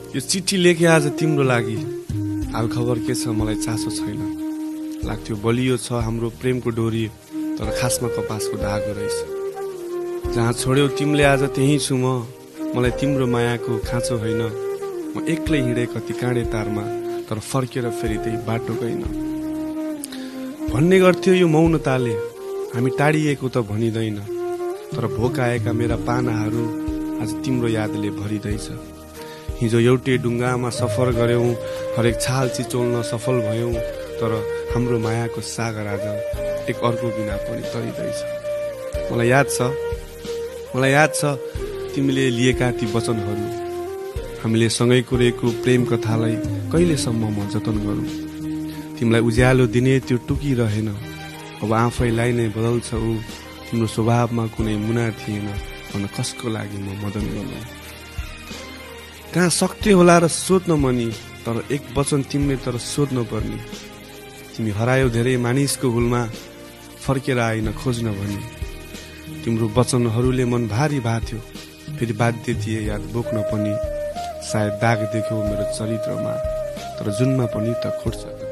यो चिठी लेखे आज तिम्रो लागि, हाल खबर के छ मलाई चासो छैन। लाग्थ्यो बलियो छ हाम्रो प्रेमको डोरी, तर खासमा कपासको धागो रहेछ। जहाँ छोड्यौ तिमीले आज त्यही छु म, मलाई तिम्रो मायाको खाँचो होइन। म एक्लै हिँडे कति काँडे तारमा, तर फर्केर फेरि त्यही बाटो गइन। भन्ने गर्थ्यो यो मौनताले, हामी टाढिएको त भनिँदैन, तर भोकाएका मेरा पानाहरू आज तिम्रो यादले भरिँदैछ। हिजो एउटै डुङ्गामा सफर गर्यौं, हरेक छाल चिचोल्न सफल भयौं, तर हाम्रो मायाको सागर आज एक अर्को बिना पनि तरिँदैछ। मलाई याद छ तिमीले लिएका ती वचनहरू, हामीले सँगै कुरेको प्रेम कथालाई कहिलेसम्म म जतन गरौँ। तिमीलाई उज्यालो दिने त्यो टुकिरहेन, अब आफैलाई नै बदल्छ ऊ। तिम्रो स्वभावमा कुनै मुना थिएन, भन्न कसको लागि म मदन गर्नु। कहाँ सक्थे होला र सोध्न मनी, तर एक वचन तिमीले तर सोध्न पर्ने। तिमी हरायो धेरै मानिसको हुलमा, फर्केर आइन खोज्न भनी। तिम्रो वचनहरूले मन भारी भाथ्यो, फेरि बाध्य थिए याद बोक्न पनि। सायद दाग देख्यौ मेरो चरित्रमा, तर जुनमा पनि त खोज्छ।